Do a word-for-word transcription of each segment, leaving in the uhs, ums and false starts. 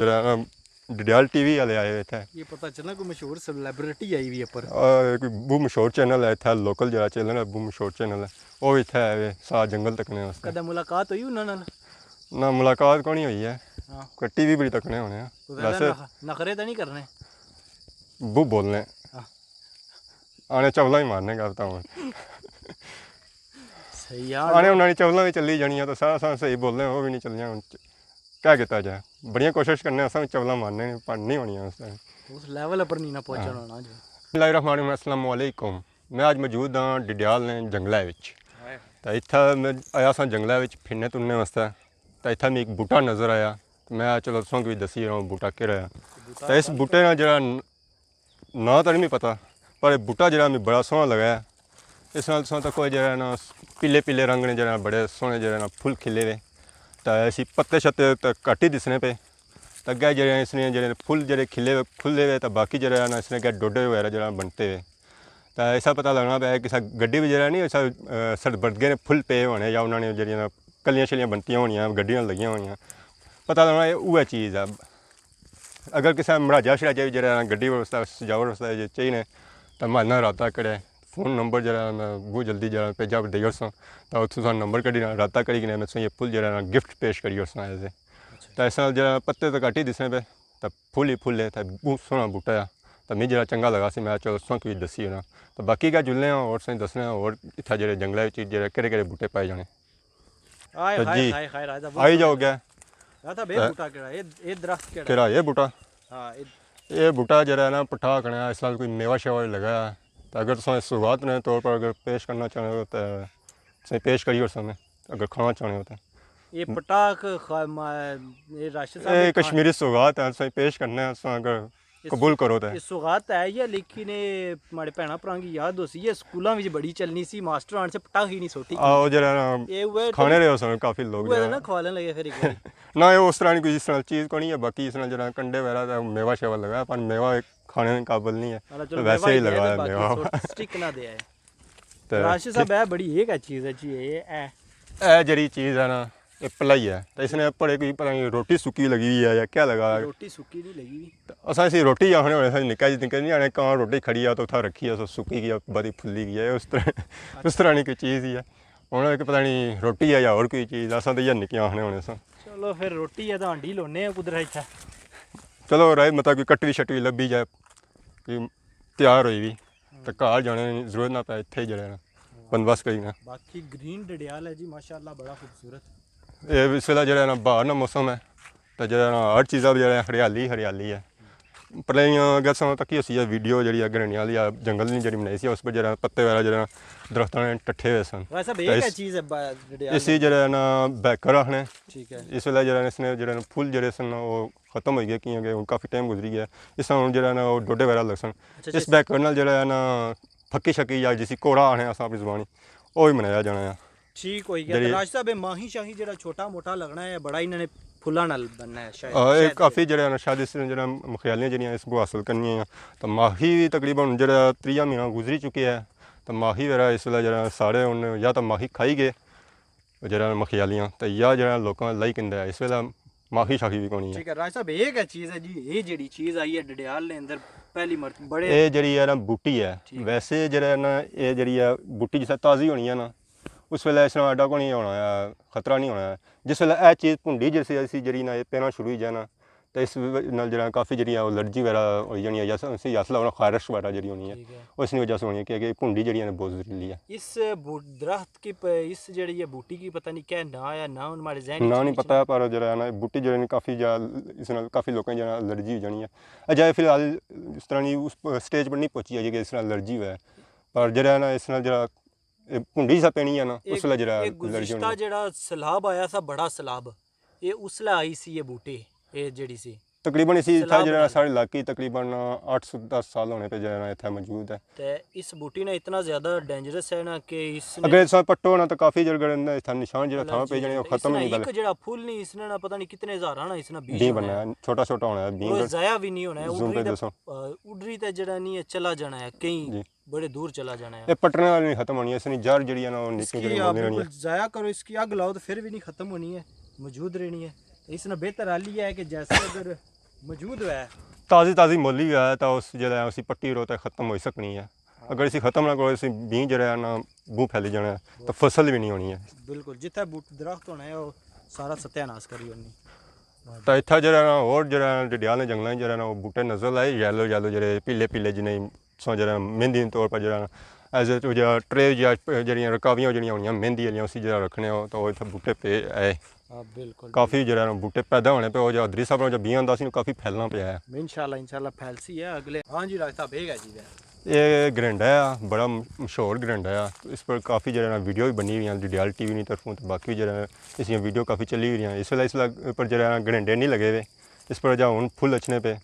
جیہڑا ڈڈیال ٹی وی آلے آئے ہوئے اتھے۔ یہ پتہ چلنا کوئی مشہور سیلیبریٹی آئی ہوئی اپر۔ آ، کوئی بہت مشہور چینل ہے اتھے، لوکل جیہڑا چینل ہے، بہت مشہور چینل ہے، وہ بھی اتھے آئے ہوئے، سا جنگل تکنے واسطے۔ کدے ملاقات ہوئی انہاں نال؟ نہ، ملاقات کونی ہوئی ہے۔ ہاں۔ کوئی ٹی وی پر ہی تکنے ہونے ہیں۔ کوئی زیادہ ویسے نخ-، نخرے تے نہیں کرنے؟ بہت بولنے۔ ہاں۔ آنے چولاں ہی مارنے گل تاں ہن۔ صحیح آ۔ آنے انہاں نے چولاں بھی چلی جانیاں، تو سارا سارا صحیح بولنے، وہ بھی نہیں چلیاں۔ ہن کیا کیتا جائے؟ بڑیاں کوشش کرنے، اساں بھی چولاں مارنے، پر نہیں ہونیاں اس طرح۔ اس لیول پر نہیں نہ پہنچنا ہاں۔ ہونا جو۔ بسم اللہ الرحمن الرحیم، السلام علیکم۔ میں اج موجود ہاں ڈڈیال نے جنگلے وچ۔ ہائے۔ تے اتھا میں آیا ساں جنگلے وچ پھرنے ترنے واسطے۔ تے اتھا میں ایک بوٹا نظر آیا۔ تے میں آیا، چلو تساں کی بھی دسی رہا ہوں بوٹا کیہڑا ہے۔ بوٹا تے اس بوٹے نا جیہڑا ناں تاں نہیں پتہ، پر اے بوٹا جیہڑا میں بڑا سوہنا لگا ہے۔ اس نال تساں تکو جیہڑا نا پیلے پیلے رنگ نے جیہڑا بڑے سوہنے جیہڑا نا پھل کھلے ہوئے۔ تے اسی پتے شتے تے گھٹ ہی دسنے پے۔ تے اگے جیہڑے اس نے جیہڑے پھل جیہڑے کھلے ہوئے، کھلے ہوئے تے باقی جیہڑا نا اس نے اگے ڈوڈے وغیرہ جیہڑا بنتے ہوئے۔ تے ایسا پتہ لگنا پیا کسا گڈی وچ جیہڑا نہیں، ایسا، اے، سربردگے نے پھل پے ہونے یا انہاں نے جیہڑیاں نا کلیاں شلیاں بنتیاں ہونیاں، گڈی نال لگیاں ہونیاں۔ پتہ لگنا اے اوہے چیز ہے۔ اگر کسے مراجہ شراجہ وی جیہڑا نا گڈی واسطے، سجاوٹ واسطے جے چاہیے نے، تاں ماڑے نال رابطہ کرے۔ فون نمبر جیہڑا میں بہت جلدی جیہڑا پیجاں پر دئی اوڑساں، تاں اتھوں تساں نمبر کڈی نا رابطہ کری کنے میں تساں یہ پھل جیہڑا نا گفٹ پیش کری اوڑساں ایز اے۔ اچھا۔ تاں اس نال جیہڑا پتے تاں گھٹ ہی دسنے پے، تاں پھل ہی پھل ہے، تاں بہت سوہنا بوٹا آ۔ تاں میں جیہڑا چنگا لگا سی، میں چلو تساں کی دسی ہونا۔ تاں باقی کیا جلنے آں اور تساں دسنے آں اور اتھا جیہڑے جنگلے وچ جیہڑے کیہڑے کیہڑے بوٹے پائے جانے۔ ہائے، تے ہائے، جی، ہائے، ہائے، راجہ، آئی جاؤ گیا۔ راجہ، بے تے بوٹا کیڑا؟ اے، اے درخت کیڑا؟ کیڑا اے بوٹا؟ ہاں، اے اے بوٹا جیہڑا ہے نا، پٹھا کنے، اس نال کوئی میوہ شیوہ لگا ہے۔ تے اگر تساں اس سوغات نے طور پر اگر پیش کرنا چاہنے ہو، تے تساں پیش کری اوڑساں میں، اگر کھانا چاہنے ہو تے۔ اے پٹاخ خا-، ما-، اے راشد صاحب اے نے کھا-، کشمیری سوغات ہے، تساں پیش کرنا ہے، تساں اگر اس، قبول کرو تے۔ اے سوغات ہے یا، لیکن اے ماڑے بھیناں بھراں کی یاد ہوسی، اے سکولاں وچ بڑی چلنی سی، ماسٹر آن سے پٹاخی نہیں سوٹی آ، او جیہڑا نا اے اوئے کھانے تے، رہے ہو سن کافی لوگ اوئے تے جیہڑا۔ نا کھوا لین لگے پھر ایک واری۔ نہ، اے اس طرح نی کوئی اس طرح چیز کونی ہے، باقی اس نال جیہڑا کنڈے وغیرہ تے میوہ شیوہ لگا ہے، پر میوہ کھانے نے قابل نہیں ہے۔ ہاں، چلو، تے ویسے میوہ ہی ہی لگا ہے، ہے، باقی میوہ۔ سوٹ سٹک نہ دیا ہے۔ تے راشد صاحب، اے بڑی، اے کیا چیز ہے جی؟ اے، اے۔ اے جیہڑی چیز ہے نا، اے پلائی ہے۔ تے اس نے اپر کوئی پتہ نہیں روٹی سکی لگی ہوئی ہے یا کیا لگا ہے۔ روٹی سکی نہیں لگی ہوئی۔ تے اساں اسی روٹی آخنے ہونے، اساں نکا جی نکے نہیں آنے، کہاں روٹی کھڑی ہے تو اتھا رکھی ہے، سو سکی گئی ہے، بری پھلی گئی ہے، اس طرح، اس طرح نی کوئی چیز ہی ہے۔ ہن ایک پتہ نہیں روٹی ہے یا ہور کوئی چیز، اساں تے ایہہ نکیاں آخنے ہونے ساں۔ چلو فر روٹی ہے تاں ہانڈی لونے آں کدھر اتھا۔ چلو رائی متا کوئی کٹوی شٹوی لبھی جائے، کوئی تیار ہوئی وی، تے گھر جانے نی ضرورت نہ پے، اتھے ہی جیہڑا ہے نا بندوبست کری نا۔ باقی گرین ڈڈیال ہے جی، ماشاءاللہ بڑا خوبصورت۔ اے اس ویلے جیہڑا ہے نا بہار نا موسم ہے، تے جیہڑا ہے نا ہر چیزاں جیہڑا ہے ہریالی ہریالی ہے۔ پرانیاں اگر ساں تکی ہوسی ہے ویڈیو جیہڑی اگر ہریالی آ جنگل نی جیہڑی بنائی سی، اس پر جیہڑا پتے وغیرہ جیہڑا درختاں نے ٹٹھے ہوئے سن۔ ویسے بے تے ایک اس، چیز ہے با-، ڈڈیال اسی میں۔ جیہڑا ہے نا بیکر آخنے۔ ٹھیک ہے۔ اس ویلے جیہڑا اس نے جیہڑے پھول جیہڑے سن او ختم ہوئی گئے، کیاں کہ ہن کافی ٹائم گزری گیا۔ اس طرح ہن جیہڑا ہے نا او ڈوڈے وغیرہ لگسن۔ اچھا، اس اچھا۔ بیکر نال جیہڑا ہے نا پھکی شکی یا جسی کوڑا آخنے اساں اپنی زبانی، او وی منایا جانا ہے۔ ٹھیک ہوئی گیا۔ تے جیہڑی راشد صاحب، اے ماہی شاہی جیہڑا چھوٹا موٹا لگنا ہے، بڑا انہاں نے پھلاں نال بننا ہے شاید، آ، اے شاید کافی جیہڑا ہے نا، شاید اس جیہڑا مکھیالیاں جیہڑیاں اس کو حاصل کرنیاں، تے ماہی وی تقریباً جیہڑا تریہ مہینہ گزری چکی ہے، تے ماہی وغیرہ اس ویلے جیہڑا سارے ہن یا تے ماہی کھائی گئے، جیہڑا مکھیالیاں، تے یا جیہڑا لوکاں لائی کندا ہے، اس ویلے ماہی شاہی وی کونی ہے۔ ٹھیک ہے، راج صاحب، اے کیا چیز ہے جی؟ اے جیہڑی چیز آئی ہے ڈڈیال نے اندر پہلی مرتبہ بڑے اے جیہڑی ہے نا بوٹی ہے، ٹھیک ہے۔ ویسے جیہڑا ہے نا، اے جیہڑی ہے بوٹی جس طرح تازی ہونی ہے نا، اس ویلے اس طرح ایڈا کونی ہونا ہے، خطرہ نہیں ہونا ہے۔ جس ویلے اے چیز بھنڈی جیسی، ایسی جیہڑی نا، اے پینا شروع ہوئی جائے نا، تے اس وجہ نال جیہڑا کافی جیہڑی ہے الرجی وغیرہ ہوئی جانی ہے، یا اسی حاصلہ ہونا خارش وغیرہ جیہڑی ہونی ہے، ٹھیک ہے۔ اس نی وجہ سے ہونی ہے، کیونکہ بھنڈی جیہڑی ہے نا بہت زہریلی ہے۔ اس بو-، درخت کی پ-، اس جیہڑی ہے بوٹی کی پتہ نہیں کیا ناں ہے، ناں ہن ماڑے ذہن وچ ناں نہیں نہیں پتہ ہے، پر جیہڑا ہے نا بوٹی جیہڑی نے کافی جا-، اس نال کافی لوکاں جیہڑا الرجی ہوئی جانی ہے۔ اجے فی الحال اس طرح نی اس سٹیج پر نہیں پہنچی ہے کہ اس نال الرجی ہوئے، پر جیہڑا ہے نا اس نال جیہڑا اے بھنڈی سا پینی ہے نا، اس ایک، ویلے جیہڑا ایک الرجی گزشتہ ہونی ہے۔ جیہڑا سیلاب آیا سا، بڑا سیلاب، اے اس لے آئی سی اے بوٹے، اے جیہڑی سی تقریباً اسی اتھا سیلاب جیہڑا نال۔ ساڑے علاقے تقریباً اٹھ سو دس سال ہونے پہ جیہڑا اتھا موجود ہے۔ تے اس بوٹی نا اتنا زیادہ ڈینجرس ہے نا کہ اس نے اگر اس وقت پٹو نا تو کافی جگہ اتھا نشان جیہڑا تھا پہ جانے، ختم ہی نہیں اس نا گل۔ ایک جیہڑا پھول نہیں، اس نے نا پتہ نہیں کتنے ہزاراں نا اس نا بیج بین بنایا۔ چھوٹا چھوٹا ہونا ہے، اور بین ضائع بھی نہیں ہونا ہے، زوم اڈری پہ تے، دسو۔ آ، اڈری تے جیہڑا نہیں ہے، چلا جانا ہے، کہیں جی۔ بڑے دور چلا جانا ہے۔ اے پٹنے نال نہیں ختم ہونی، اس نی جڑ جیہڑی ہے نا، او اس نکل کی کے آپ بولدی رہنی ہے۔ بالکل ضائع کرو، اس کی اگ لاؤ تو پھر بھی نہیں ختم ہونی ہے، موجود رہنی ہے۔ اس نا بہتر حل یہ ہے کہ جیسے اگر موجود ہوئے۔ تازی تازی مولی ہوئے تو اس جڑا ہے اسی پٹی رو تے ختم ہوئی سکنی ہے۔ اگر اسی ختم نہ کرو، اسی بین جڑا ہے نا، بو پھیلی جانا ہے تو فصل بھی نہیں ہونی ہے۔ بالکل، جتھے بوٹ درخت ہونا ہے وہ سارا ستیہ ناس کری اونی۔ تو اتھا جڑا نا، اور جڑا نا، ڈڈیال نے جنگلاں جڑا نا، وہ بوٹے نظر آئے، یلو یلو جڑے، پیلے پیلے، جنہیں سو جڑا مہندی دے طور پر جڑا نا، ایز اے جڑا ٹرے یا جڑیاں رکاویاں جڑیاں ہونیاں مہندی والیاں، اسی جڑا رکھنے ہو تو وہ اتھا بوٹے پہ آئے۔ ہاں، بالکل۔ کافی جڑا نا بوٹے پیدا ہونے پہ، وہ جو ادری صاحب نے جو بیاں آندا سی، کافی پھیلنا پیا ہے۔ انشاءاللہ، انشاءاللہ پھیلسی ہے اگلے۔ ہاں جی، راج صاحب، یہ ہے جی ہے۔ یہ گرنڈا ہے، بڑا مشہور گرنڈا ہے۔ اس پر کافی جڑا نا ویڈیو بھی بنی ہوئی ہیں ڈڈیال ٹی وی نی طرفوں، تو باقی جڑا نا اس دیاں ویڈیو کافی چلی ہوئی ہیں۔ اس ویلے، اس ویلے پر جڑا نا گرنڈے نہیں لگے ہوئے، اس پر جا ہن پھل اچھنے پہ۔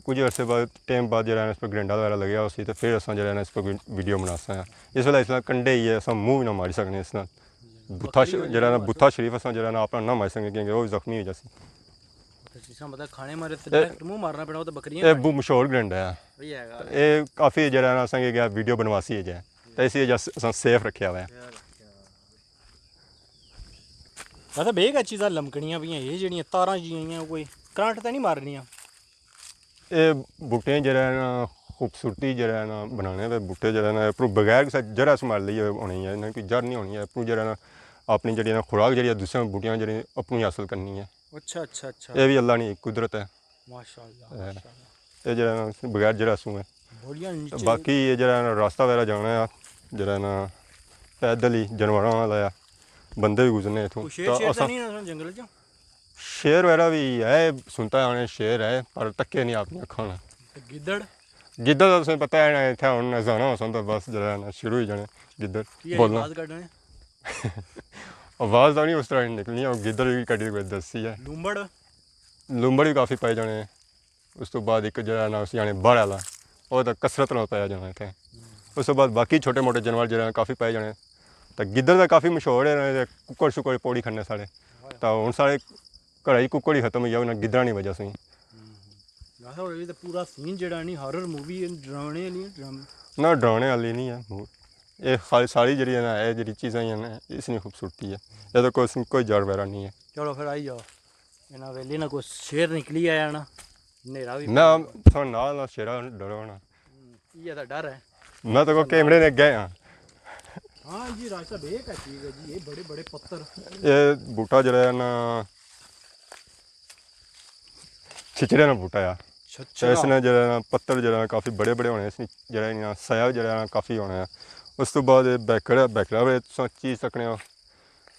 کجھ عرصے بعد، ٹائم بعد جڑا نا اس پر گرنڈا وغیرہ لگیا ہو سی تو پھر اساں جڑا نا اس پر کوئی ویڈیو بناساں۔ اس ویلے اس نال کنڈے ہی ہے، اساں منہ بھی نہ ماری سکنے اس نال۔ بتھا ش-، جڑا نا بتھا شریف اساں جڑا نا اپنا نہ ماری سکنے کیونکہ وہ زخمی ہو جاسی۔ تے جس طرح مطلب کھانے مارے تے ڈائریکٹ منہ مارنا پینا، وہ تے بکریاں اے بہت مشہور گرنڈا ہے۔ یہ ہے گل۔ اے کافی جڑا نا اساں کی گیا ویڈیو بنواسی ہے جے۔ تے اسی وجہ سے اساں سیف رکھیا ہوا ہے۔ مطلب یہ چیزاں لمکنیاں پیاں، یہ جڑیاں تاراں جیاں کوئی کرنٹ تے نہیں مارنیاں؟ اے بوٹے جڑا ہے نا، خوبصورتی جڑا ہے نا بنانے پہ، بوٹے جڑا ہے نا اپروں بغیر کسے جڑا سنبھال لیے ہونی ہے، انہاں کی جڑ نہیں ہونی ہے، اپروں جڑا ہے نا اپنی جڑی ہے نا خوراک جڑی ہے دوسرے بوٹیاں جڑی اپنی حاصل کرنی ہے۔ اچھا اچھا اچھا۔ اے بھی اللہ نی قدرت ہے۔ ماشاءاللہ، ماشاءاللہ۔ اے جڑا نا بغیر جڑا سوں ہے۔ بڑیاں تے باقی اے جڑا نا راستہ وغیرہ جانا ہے، جڑا نا پیدل ہی جانوراں والا ہے، بندے بھی گزرنے اتھوں۔ کوئی شیر شیر تے نہیں نا جنگل چ؟ شیر وغیرہ بھی ہے، سنتا آنے شیر ہے، پر تکے نہیں اپنی اکھاں نال۔ تے گدڑ؟ گدڑ تے تساں پتہ ہے نا، اتھے ہن نہ جانا ہو سن تے بس جڑا نا شروع ہی جانے گدڑ کی بولنا۔ آواز کڈنے؟ آواز تو نہیں اس طرح نکلنی، او گدڑ بھی کڈی کوئی دسی ہے۔ لومبڑ؟ لومبڑ بھی کافی پائی جانے۔ اس تو بعد ایک جڑا نا اسی آنے باڑ والا، وہ تو کثرت نال پایا جانا اتھے۔ اس تو بعد باقی چھوٹے موٹے جانور جڑا نا کافی پائے جانے۔ تے گدڑ تے کافی مشہور ہے، تے ککڑ شکڑ پوڑی کھڑنے سارے۔ تے ہن سارے گھراں اچ ککڑ ہی ختم ہوئی گیا، انہاں گدڑاں نی وجہ سے۔ گاسا ہوئی تے پورا سین جڑا نی ہارر مووی ہے، ڈراونے والی ہے، ڈرام۔ نہ، ڈراونے والی نہیں ہے۔ یہ خالی ساری جڑی ہے نا، یہ جڑی چیزاں ہی ہیں نا، اس نی خوبصورتی ہے۔ یہ تو کوئی، کوئی جڑ وغیرہ نہیں ہے۔ چلو پھر آئی جاؤ، انہاں ویلے نا کوئی شیر نکلی آیا نا، نیرا بھی نہ، تھوڑا نال نال شیرا ڈرو نا۔ یہ تو ڈر ہے۔ میں تو کیمرے نے گئے ہاں۔ ہاں جی راج صاحب، ایک ہے چیز ہے جی، یہ بڑے بڑے پتھر۔ یہ بوٹا جڑا ہے نا، چھچڑے نا بوٹا آ۔ تے اس نے جڑا نا پتر جڑا نا کافی بڑے بڑے ہونے، اس نے جڑا نا سایہ جڑا نا کافی ہونا ہے۔ اس تو بعد بیکڑ، بیکڑا بھی تساں چیز سکنے ہو۔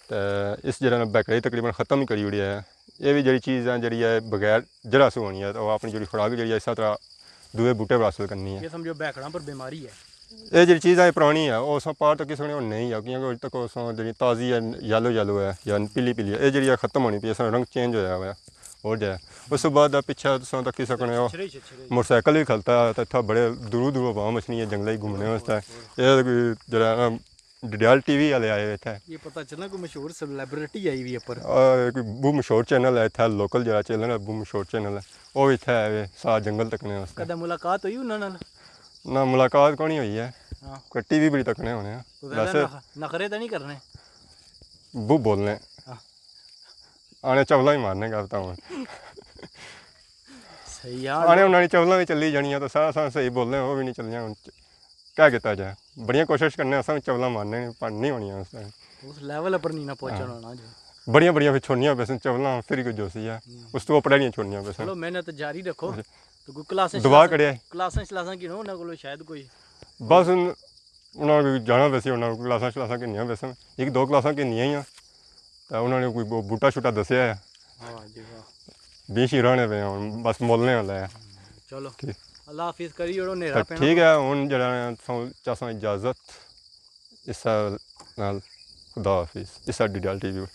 تے اس جڑا نا بیکڑا ہی تقریباً ختم ہی کری اوڑیا ہے۔ یہ بھی جڑی چیز ہے جڑی ہے بغیر جڑا سو ہونی ہے، تو اپنی جڑی خوراک جڑی ہے اس طرح دوئے بوٹے پر حاصل کرنی ہے۔ یہ سمجھو بیکڑاں پر بیماری ہے۔ یہ جڑی چیز ہے پرانی ہے، وہ اساں پار تکی سکنے، وہ نہیں ہے کیونکہ اج تک اساں جڑی تازی ہے، یلو یلو ہے یا پیلی پیلی ہے، یہ جڑی ہے ختم ہونی پی، اس رنگ چینج ہویا ہوا ہے۔ اور جائے اس تو بعد پچھے تساں تکی سکنے ہو، موٹر سائیکل بھی کھلتا ہے، تو اتھا بڑے دوروں دوروں عوام اچھنی ہے جنگلے گھومنے واسطے۔ یہ جڑا ڈڈیال ٹی وی والے آئے ہوئے اتھے۔ یہ پتہ چلنا کوئی مشہور سیلیبریٹی آئی ہوئی ہے پر۔ آ، کوئی بہت مشہور چینل ہے اتھے، لوکل جڑا چینل ہے، بہت مشہور چینل ہے، وہ بھی اتھے آئے ہوئے سارا جنگل تکنے واسطے۔ کدے ملاقات ہوئی انہاں نال؟ نہ، ملاقات کونی ہوئی ہے۔ ہاں۔ کوئی ٹی وی پر ہی تکنے ہونے ہیں۔ ویسے نخ-، نخرے تے نہیں کرنے؟ بہت بولنے۔ ہاں۔ آنے چپلاں ہی مارنے گل تاں ہن۔ صحیح یار۔ آنے انہاں نی چپلاں وی چلی جانیاں تے سارا اساں صحیح بولنے، او وی نی چلنیاں۔ ہن کیا کیتا جائے؟ بڑیاں کوشش کرنے اساں وی چپلاں مارنے، پر نی ہونیاں اس ٹائم۔ اس لیول اپر نی نہ پہنچنا ہونا جی۔ بڑیاں بڑیاں فر چھوڑنیاں پیسن چپلاں، فر کوئی جوسی ہے۔ اس تو اپر نی چھوڑنیاں پیسن۔ چلو محنت جاری رکھو۔ تے کوئی کلاساں دعا شلاساں، کرے۔ کلاساں شلاساں گھنو انہاں کولوں شاید کوئی۔ بس ہن انہاں کو جانا پیسی، انہاں کو کلاساں شلاساں گھنیاں پیسن۔ ایک دو کلاساں گھنیاں ہی آں۔ تے انہاں نے کوئی بو-، بوٹا شوٹا دسیا ہے۔ واہ جی واہ۔ بیس ہی رہنے پے ہن، بس مولنے والا ہے۔ چلو۔ ٹھیک۔ اللہ حافظ کری اوڑو، نیرا تے پینا۔ ٹھیک ہے، ہن جڑا ہے، تساں چاساں اجازت۔ اس نال خدا حافظ۔ اس ڈیڈیال ٹی وی۔